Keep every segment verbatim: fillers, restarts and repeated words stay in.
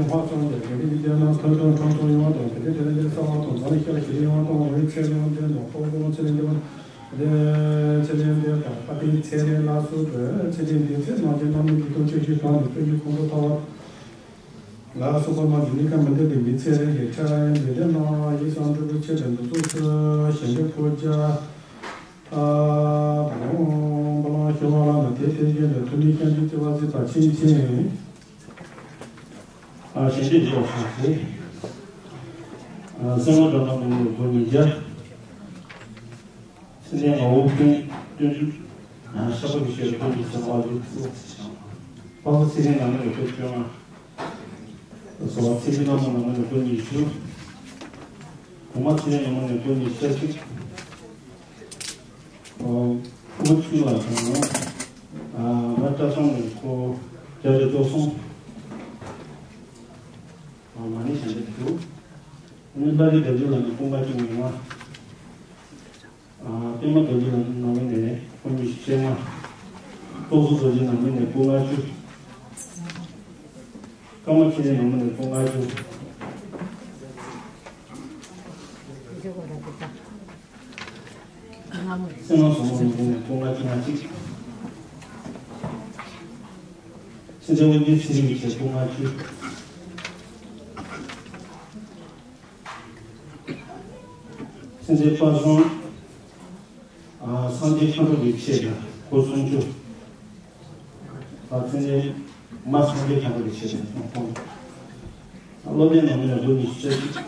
ལྡན་ལྷ་ཚོགས་འདི་དགེ་འདུན་གྱི་སྡེ་རྣམས་ཐོས་བསམ་ཁྲོམ་ཚོགས་ཡོང་བ་དང་། དེ་ལས་དེ་ལས་འདིར་གསང་བ་དང་འཛམ་གླིང་ཤར་ཞི་ལི་ཡོང་བ་དང་། འོད་ཚེ་ལེའུ་ལྡན་དང་ཧོ་ཀོ་ལོ་ཚེ་ལེའུ་ལྡན་དང་། དེ་ཚེ་ལེའུ་ལྡན་དང་ཨ་ཏི་ཚེ་ལེན་ལ་སོགས་པའི་ཚེ་ལྡན་འདི་ཚེ་རྣམས་ཀྱི་རྣམ་སྨིན་གྱི་སྟོབས་ཆེ་ཞིང་གང་དུ་ཕན་ཡོན་གོང་དུ་ཐོབ་པ། ལ་སོགས་པ་རྣམས་ཀྱི་གནས་སྐབས་མི་འདི་འདི་མི་ཚེ་རིང་ཞིང་ཕྲ་བའི་འདི་ལྟར་སྣང་བ་ཡིད་བསམ་འགྲུབ་པའི་ཆེད་དུ་འདི་ཚོགས་སུ་ཞལ་འདེབས་ཕུལ་བྱ། ཨ་དང་། བླ་མ་ཞི་བ་ལྷ་དང་དེ་དེ་བཞིན་དུ་ཐུན་མིན་སྐྱབས་འཇུག་བརྩེ་བ་གཟིགས་པ་ཆེན་ཆེན། ཨ་ཞལ་འདེབས་ཞུ་བ་ཞུ་ཚེ། ཨ་སེང་བློན་གྲགས་པ་མི་ལུས་སྒོ་ཉིས་བརྒྱ། ཚེ་བརྟན་ངག་དབང་ཀུན་སྟོན་གྱི་ཨ་ཤ་པ་གི་ཤེར་སྒོ་ཉི་ཤུ་རྩ་ལྔ། པ་ཚོ་ཚེ་བརྟན་ནང་མི་ལུས་སྒོ་བཅོ་ལྔ། སོ་ཚེ་བརྟན་ནང་མི་ལུས་སྒོ་ཉི་ཤུ། གོང་མ་ཚེ་བརྟན་ནང་མི་ལུས་སྒོ་ཉི་ཤུ་རྩ་གཅིག། ཨོ། ཁོ་ཆུང་ལ་དང་། ཨ་ང་བཀྲ་ཚང་ནས་ཁོ་བརྒྱ་ཆ་བཅུ་གསུམ། ཨ་མ་ཎི་ཞལ་འདེབས་ཞུ། ཨ་ནི་པ་རི་རྡོ་རྗེ་ལ་ནི་སྐུ་ང་བཅུ་ང་ལྔ། ཨ་པད་མ་རྡོ་རྗེ་ལ་ནི་ནང་མི་ནས་སྐུ་ཉི་ཤུ་རྩ་ལྔ། སྟོབས་གསུམ་རྡོ་རྗེ་ནང་མི་ནས་སྐུ་ང་བཅུ། ཀརྨ་ཆེན་ནང་མི་ནས་སྐུ་ང་བཅུ། སེང་ལོ་སོ་མོ་ནང་མི་ནས་སྐུ་ང་བཅུ་ང་གཅིག། སེང་ཆེན་དབང་རྒྱལ་ཚེ་རིང་གི་ཆེད་སྐུ་ང་བཅུ། ཚེ་འཛིན་དཔལ་བཟང་། ཨ། སངས་རྒྱས་མཁའ་འགྲོ་གི་ཆེད་དུ་སྒོ་སུམ་ཅུ། ཨ། ཚེ་འཛིན་མ་སངས་རྒྱས་མཁའ་འགྲོ་གི་ཆེད་དུ་སྒོ་སུམ་ཅུ། ཨ། བློ་ལྡན་ནང་མི་ལ་སྒོ་ཉི་ཤུ་རྩ་གཅིག།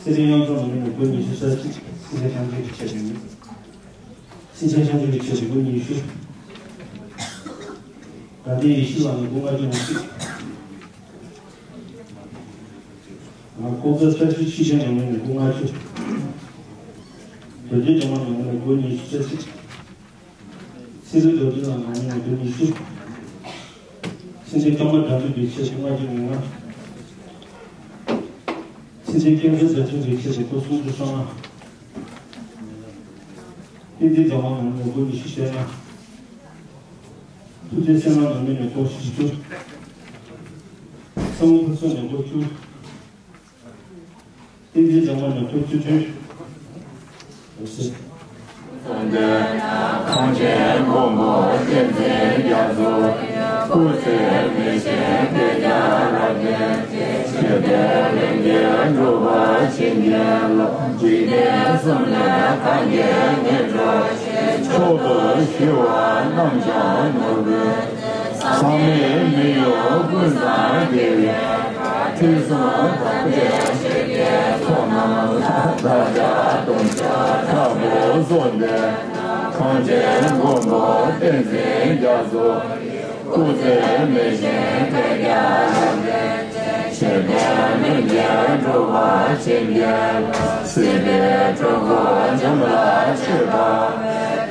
སེ་ར་དབྱངས་འཛོམས་ནང་མི་ལ་སྒོ་ཉི་ཤུ་རྩ་གཅིག། སེང་ཆེན་ཤཱཀྱ་གི་ཆེད་དུ་ཡིན། སེང་ཆེན་ཤཱཀྱ་གི་ཆེད་དུ་སྒོ་ཉི་ཤུ། དགའ་ལྡན་ཡེ་ཤེས་ལགས་ནས་སྒོ་ལྔ་བཅུ་ང་གཅིག། ལྐོག་ཟ་བཀྲ་ཤིས་ཆོས་ཅན་ནང་མི་ལ་སྒོ་ལྔ་བཅུ། རྡོ་རྗེ་འཇམ་དཔལ་ནང་མི་ལ་སྒོ་ཉི་ཤུ་རྩ་གཅིག། སེང་རི་རྡོ་རྗེ་ལགས་ནང་མི་ལ་སྒོ་ཉི་ཤུ། སེང་རི་ཀརྨ་དགྲ་འདུལ་གྱི་ཆེད་དུ་ལྔ་བཅུ་ང་ལྔ། སེང་རི་སྐལ་བཟང་རྒྱ་མཚོ་གི་ཆེད་དུ་སྒོ་སུམ་ཅུ་སོ་ལྔ། བསྟན་འཛིན་རྫོང་མ་ནང་མི་ལ་སྒོ་ཉི་ཤུ་རྩ་ལྔ། ཐུབ་བསྟན་སེང་ལགས་ནང་མི་ལ་སྒོ་བཞི་བཅུ། ས་འོག་ཕུན་ཚོགས་ནས་སྒོ་བཅུ། བསྟན་འཛིན་རྫོང་མ་ནས་སྒོ་བཅུ་བཅུ། འོད་ཟེར། གསུངས་ཏེ། གངས་ཅན་མགོན་པོ་བསྟན་འཛིན་རྒྱ་མཚོ། སྐུ་ཚེ་མི་ཤིགས་བསྐལ་བརྒྱར་རབ་བརྟན། ཞི་བདེ་ལྷུན་གྱིས་གྲུབ་པར་བྱིན་གྱིས་རློབས། འཇིག་རྟེན་གསུམ་ལས་གང་གིས་མི་འཕྲོགས་ཤིང་། མཆོག་ཏུ་ཞི་བ་རྣམས་ཀྱང་ནོར་བུའི། ཟག་མེད་མི་གཡོ་ཀུན་བཟང་རྒྱལ་བའི། ཐོས་བསམ་དམ་པའི་ཆོས་ཀྱི་ཚོགས་རྣམས་ལ། བདག་ཅག་གདུང་ཤུགས་དྲག་པོས་གསོལ་འདེབས། གངས་ཅན་མགོན་པོ་བསྟན་འཛིན་རྒྱ་མཚོ། སྐུ་ཚེ་མི་ཤིགས་བསྐལ་བརྒྱར་རབ་བརྟན། ཞི་བདེ་ལྷུན་གྱིས་གྲུབ་པར་བྱིན་གྱིས་རློབས། སྲིད་པའི་འཁྲུལ་འཁོར་འཇོམས་ལ་མཆོད་པ།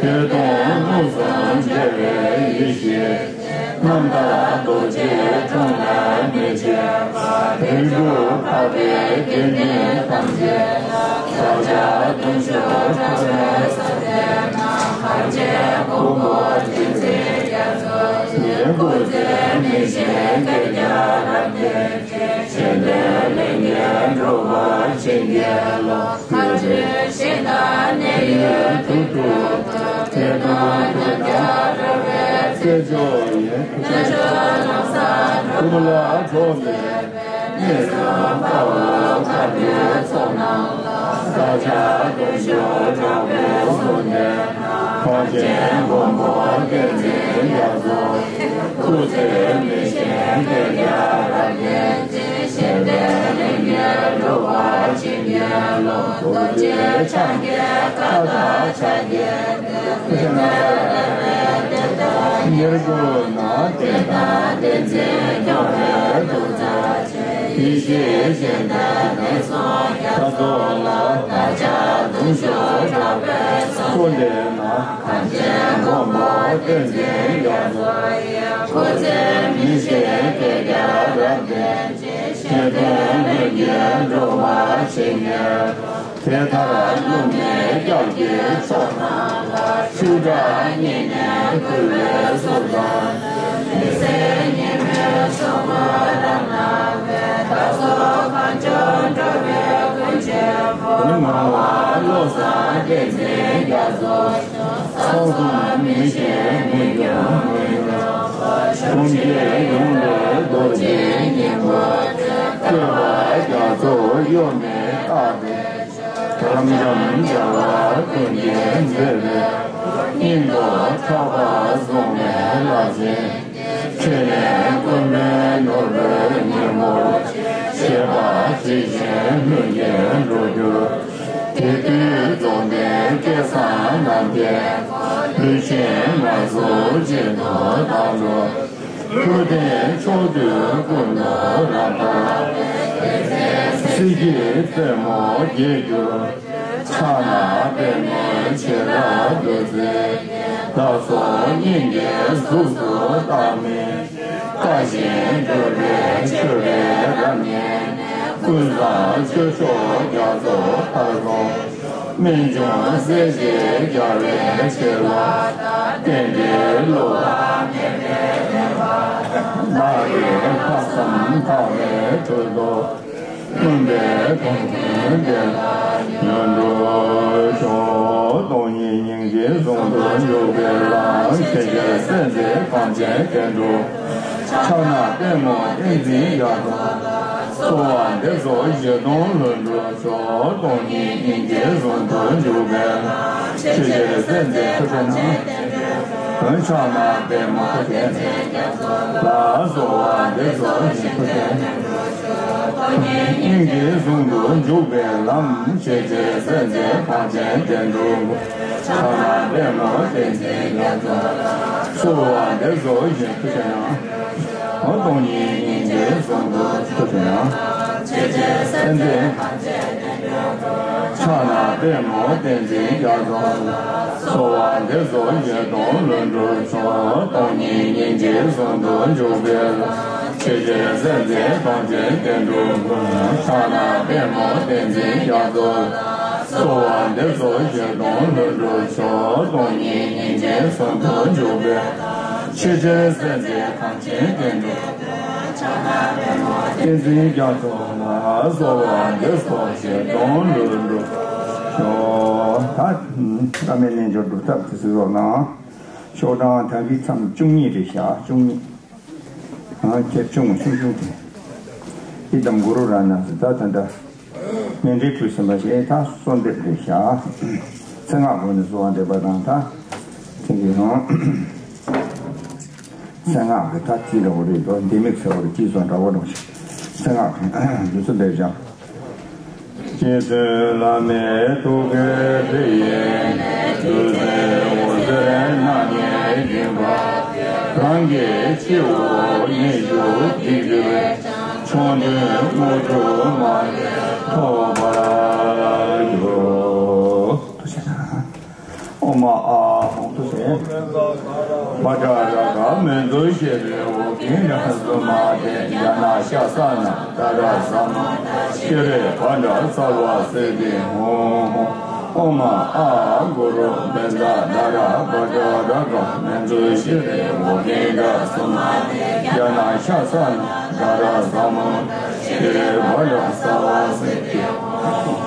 བོད་དོན་མངོན་སུམ་བྱེད་པའི་ཡེ་ཤེས། རྣམ་དག་རྡོ་རྗེའི་དྲུང་ནས་མི་ཕྱེད་པ། བོད་ཕྲུག་འཕགས་པའི་དགེ་འདུན་ཐམས་ཅད་ལ། བདག་ཅག་གདུང་ཤུགས་དྲག་པོས་གསོལ་འདེབས་ན། གངས་ཅན་མགོན་པོ་བསྟན་འཛིན་རྒྱ་མཚོ་ཡི། སྐུ་ཚེ་མི་ཤིགས་བསྐལ་བརྒྱར་རབ་བརྟན། ཞི་བདེ་ལྷུན་གྱིས་གྲུབ་པར་བྱིན་གྱིས་རློབས། བཀའ་དྲིན་ཆེ་ན་གནས་ཡུལ་དུ་གྲུབ། བོད་དོན་དོན་རྒྱལ་རབ་བའི་རྩེ་འཇོ་ཡི། རྣལ་འབྱོར་ལམ་བཟང་གྲུབ་ལ་གྲོགས་མཛད་པའི། གནས་གསུམ་དཔའ་བོ་མཁའ་འགྲོའི་ཚོགས་རྣམས་ལ། བདག་ཅག་གདུང་ཤུགས་དྲག་པོས་གསོལ་འདེབས། གངས་ཅན་མགོན་པོ་བསྟན་འཛིན་རྒྱ་མཚོ་ཡི། སྐུ་ཚེ་མི་ཤིགས་བསྐལ་བརྒྱར་རབ་བརྟན། ཞི་བདེ་ལྷུན་གྱིས་གྲུབ་པར་བྱིན་གྱིས་རློབས། རྡོ་རྗེ་འཆང་གི་བཀའ་དང་ཕྱག་རྒྱའི་བསྟན། ཉེར་དགུ་ན་བསྟན་དང་བསྟན་འཛིན་སྐྱོང་བའི་ཐུགས་རྗེ་ཆེ། ཡེ་ཤེས་སྤྱན་ལྡན་གནས་གསུམ་རྒྱ་མཚོ་ལ། བདག་ཅག་གདུང་ཤུགས་དྲག་པོས་གསོལ་འདེབས་ན། གངས་ཅན་མགོན་པོ་བསྟན་འཛིན་རྒྱ་མཚོ་ཡི། སྐུ་ཚེ་མི་ཤིགས་བསྐལ་བརྒྱར་རབ་བརྟན། ཞི་བདེ་ལྷུན་གྱིས་གྲུབ་པར་བྱིན་གྱིས། དེ་ལྟར་བསླུ་མེད་སྐྱབས་ཀྱི་མཆོག་རྣམས་ལ། ཆོས་གྲགས་སྙིང་ནས་ཕུལ་བའི་གསོལ་བ། མི་ཟད་ཉི་མའི་ཕྱོགས་ཀུན་རབ་གནང་བའི། བདག་སོགས་གངས་ལྗོངས་འགྲོ་བའི་ཀུན་གྱི་ཕུང་པོ། ངག་དབང་བློ་བཟང་བསྟན་འཛིན་རྒྱ་མཚོ། ཚོགས་གསུམ་མི་ཤིགས་མི་འགྱུར་མི་འགྱུར་བ། གཞུང་གཅིག་ཡོངས་འདུས་རྡོ་རྗེའི་སྙིང་པོ། སྤྱོད་པ་རྒྱ་མཚོ་གཡོ་མེད་རྟག་ཏུ། དམ་འཇམ་རྒྱལ་བ་ཀུན་གྱིས་མཛེས་པའི། སྙིང་པོ་ཕྲག་པ་བཟུང་བའི་བླ་ཆེན། ཕྲིན་ལས་ཀུན་ལས་ནོར་བུའི་སྙིང་པོ། བཞེད་པ་ཇི་བཞིན་ལྷུན་གྱིས་འགྲུབ་གྱུར། དེ་དུས་རྫོགས་ལྡན་སྐལ་བཟང་རྣམས་ཀྱི། ལུས་ཅན་ང་ཚོ་སྦྱིན་དུ་བཏང་འགྲོ། ཐུབ་བསྟན་ཕྱོགས་དུས་ཀུན་ཏུ་རབ་དར། སྲིད་ཞིའི་རྩེ་མོ་རྒྱས་གྱུར། ཕྱག་ན་པདྨོ་ཆེ་རབ་ཏུ་མཛེས། བདག་སོགས་སྙིང་གི་གཟུགས་སུ་བལྟ་མིན། བཀའ་བཞིན་སྒྲུབ་པའི་མཆོད་པའི་རབ་བརྙེས། ཀུན་བཟང་ཆོས་མཆོག་རྒྱ་མཚོ་ལྟར་སྲུང་། རྨད་བྱུང་སྲས་བཅས་རྒྱལ་བའི་ཆེ་བ། བསྟན་འགྲོའི་བསླུ་བ་མེད་པའི་བདེན་པ། བདག་གིས་ལྷག་བསམ་འཕགས་པའི་ཁྲོད་དུ། མངོན་པའི་གོ་འཕང་དེ་ལ་ཡང་འགྲོ་ཤོག། སྟོང་ཉིད་སྙིང་རྗེའི་ཟུང་དུ་འཇུག་པའི་ལམ། ཞི་བྱེད་སེམས་འཛིན་གངས་ཅན་གྱི་འབྲུག་ཕྱག་ན་པདྨོ་བསྟན་འཛིན་རྒྱ་མཚོ། གསོལ་བ་འདེབས་སོ་བཞེད་དོན་ལྷུན་གྲུབ་མཆོག་སྟོང་ཉིད་སྙིང་རྗེ་ཟུང་དུ་འཇུག་པའི་ལམ། ཆེས་ཆེར་གསལ་མཛད་ཐུགས་རྗེ་གནང་། ཕྱག་ན་པདྨོ་བསྟན་འཛིན་རྒྱ་མཚོ་ལ། གསོལ་བ་འདེབས་སོ་བཞེད་དོན་ལྷུན་གྲུབ་མཆོག་སྟོང་ཉིད་སྙིང་རྗེ་ཟུང་དུ་འཇུག་པའི་ལམ། ཆེས་ཆེར་གསལ་མཛད་གངས་ཅན་བསྟན་འགྲོའི་མགོན། ཕྱག་ན་པདྨོ་བསྟན་འཛིན་རྒྱ་མཚོ་ལ། གསོལ་བ་འདེབས་སོ་བཞེད་དོན་ལྷུན་གྲུབ་མཆོག་སྟོང་ཉིད་སྙིང་རྗེ་ཟུང་དུ་འཇུག་པའི་ལམ། ཆེས་ཆེར་གསལ་མཛད་གངས་ཅན་བསྟན་འགྲོའི་མགོན། ཕྱག་ན་པདྨོ་བསྟན་འཛིན་རྒྱ་མཚོ་ལ། གསོལ་བ་འདེབས་སོ་བཞེད་དོན་ལྷུན་གྲུབ་མཆོག་སྟོང་ཉིད་སྙིང་རྗེ་ཟུང་དུ་འཇུག་པའི་ལམ། ཆེས་ཆེར་གསལ་མཛད་གངས་ཅན་བསྟན་འགྲོའི་མགོན། ཕྱག་ན་པདྨོ་བསྟན་འཛིན་རྒྱ་མཚོ་ལ། གསོལ་བ་འདེབས་སོ་བཞེད་དོན་ལྷུན་གྲུབ་མཆོག་སྟོང་ཉིད་སྙིང་རྗེ་ཟུང་དུ་འཇུག་པའི་ལམ། ཆེས་ཆེར་གསལ་མཛད་གངས་ཅན་བསྟན་འགྲོའི་མགོན། བསྟན་འཛིན་རྒྱ་མཚོ་ལ། གསོལ་བ་འདེབས་སོ་བཞེད་དོན་ལྷུན་གྲུབ་མཆོག་ད་བླ་མའི་རྣལ་འབྱོར་སྒྲུབ་ཐབས་དེ་ཚོ་ཡོད་ན། ཤོག་གྲངས་དམ་པའི་མཚམས་བཅུ་གཉིས་རེད་བཞག་བཅུ་གཉིས། ཨ་ཁྱེད་ཆུང་ངུ་ཆུང་ཆུང་དེ། ཨི་དམ་གུ་རུ་རཏྣ་ཟེར་ད་ད་ད། མཎྜལ་ཕུལ་ཟིན་པ་ཞིག་ད་གསོལ་འདེབས་རེད་བཞག་མཚན་སྔགས་སྒོ་ནས་གསོལ་བ་འདེབས་པ་དང་ད། དེ་གི་ཡང་། མཚན་སྔགས་ཀྱི་ད་ཅི་འདྲ་བོ་རེད་དོ། ལྡེ་མིག་ཟེར་བ་རེད། ཅི་སོང་འདྲ་བོ་འདྲ་བོ་ཞིག་མཚན་སྔགས་ཀྱི་འདི་ཚོ་འདེབས་བཞག་རྗེ་བཙུན་བླ་མའི་ཐུགས་ཀའི་ཁྲིད་ཡིན། བདུད་རྩི་འོད་ཟེར་སྣ་ལྔས་བརྒྱན་པ། རང་གི་སྤྱི་བོ་ཉི་ཤུ་ཐིག་གི་བཅུད། ཆོ་འཕྲུལ་དངོས་གྲུབ་མ་ལུས་ཐོབ་པར་འགྱུར། ཐུགས་རྗེ་གནང་། ཨོཾ་ཨཱཿཧཱུྃ་ཏུ་ཟེར། བཛྲ་རཀྵ་མཉྫུ་ཤྲཱི་ཨོ་གྷི་ཎྜ་སུ་མ་ཏེ། ཡ་ན་ཤ་ས་ན་དྷ་ར་ས་མུ་ཌ་ཤྲཱི་བཛྲ་སརྦ་སིདྡྷི་ཧཱུྃ། ཨོཾ་ཨཱཿཧཱུྃ་གུ་རུ་བཛྲ་དྷ་ར་བཛྲ་རཀྵ་མཉྫུ་ཤྲཱི་ཨོ་གྷི་ཎྜ་སུ་མ་ཏེ། ཡ་ན་ཤ་ས་ན་དྷ་ར་ས་མུ་ཌ་ཤྲཱི་བཛྲ་སརྦ་སིདྡྷི། ཨོཾ་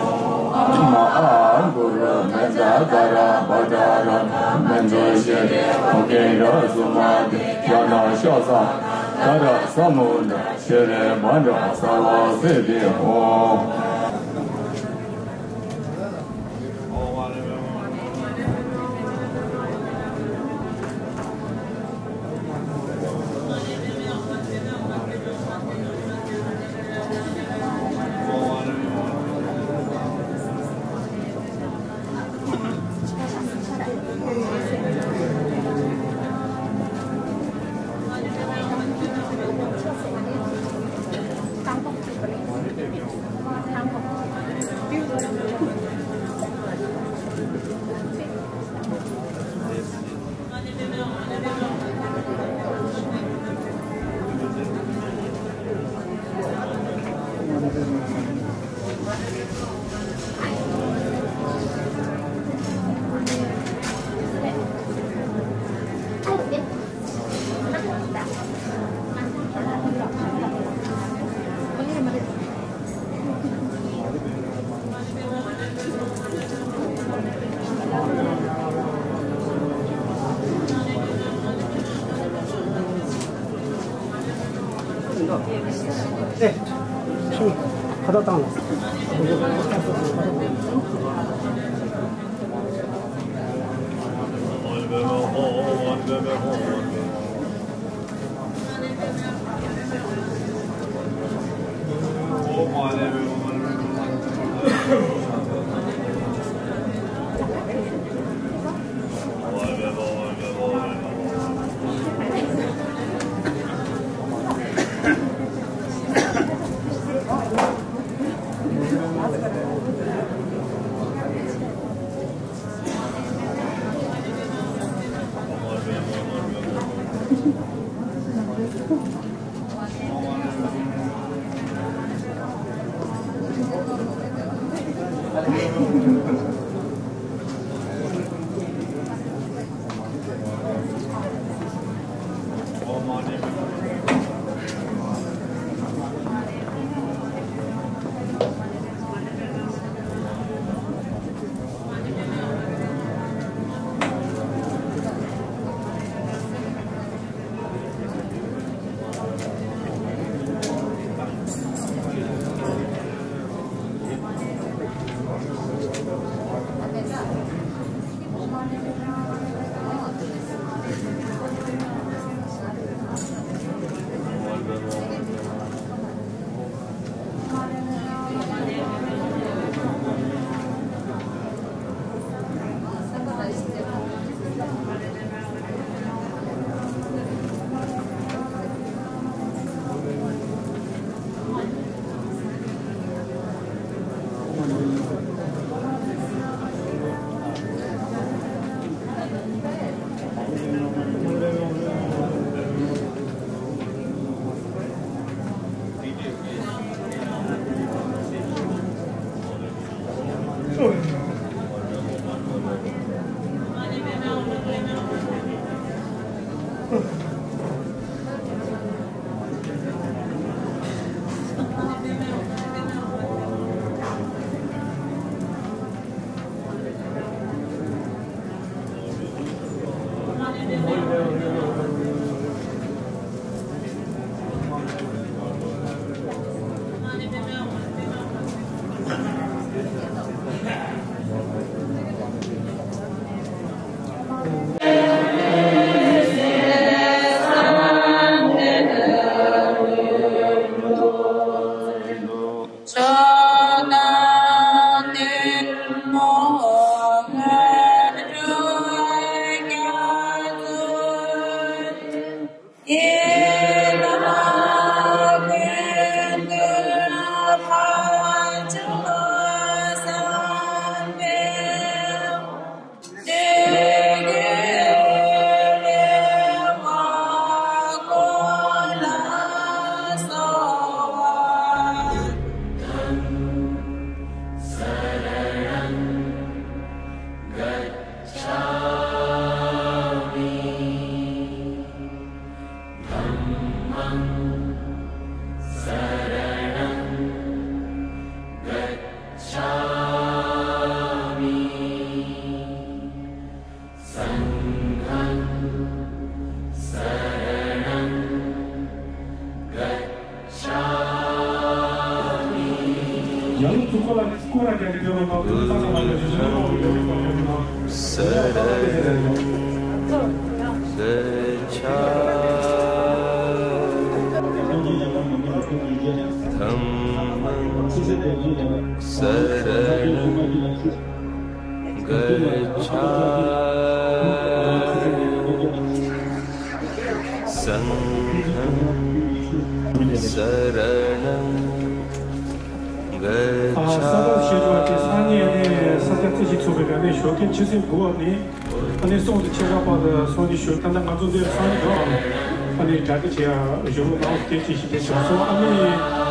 ཨཱཿཧཱུྃ་གུ་རུ་བཛྲ་དྷ་ར་བཛྲ་རཀྵ་མཉྫུ་ཤྲཱི་ཨོ་གྷི་ཎྜ་སུ་མ་ཏེ། ཡ་ན་ཤ་ས་ན་དྷ་ར་ས་མུ་ཌ་ཤྲཱི་བཛྲ་སརྦ་སིདྡྷི་ཧཱུྃ། ཁ་བཏགས་བཏང་ལ། ཨ། ས་བབ་ཞེས་པ་དེ་སང་ཉིན་ནས་ས་ཆ་རྩིས་ཞིབ་ཚོགས་པའི་སྒང་ནས་ཞོགས་ཀའི་ཆུ་ཚོད་དགུ་པ་ནས་ཨ་ནི་གསུམ་དང་ཕྱེད་ཀ་བར་དུ་སང་ཉིན་ཞོགས། ད་ལྟ་ང་ཚོ་འདིར་སང་ཉིན་འགྲོ་ཨ་ནི་གྲ་སྒྲིག་བྱེད་ཡ་ཞུ་རོགས་གནང་། དེ་ཅིག་ཞིག་དེ་བྱུང་སོང་། ཨ་ནི།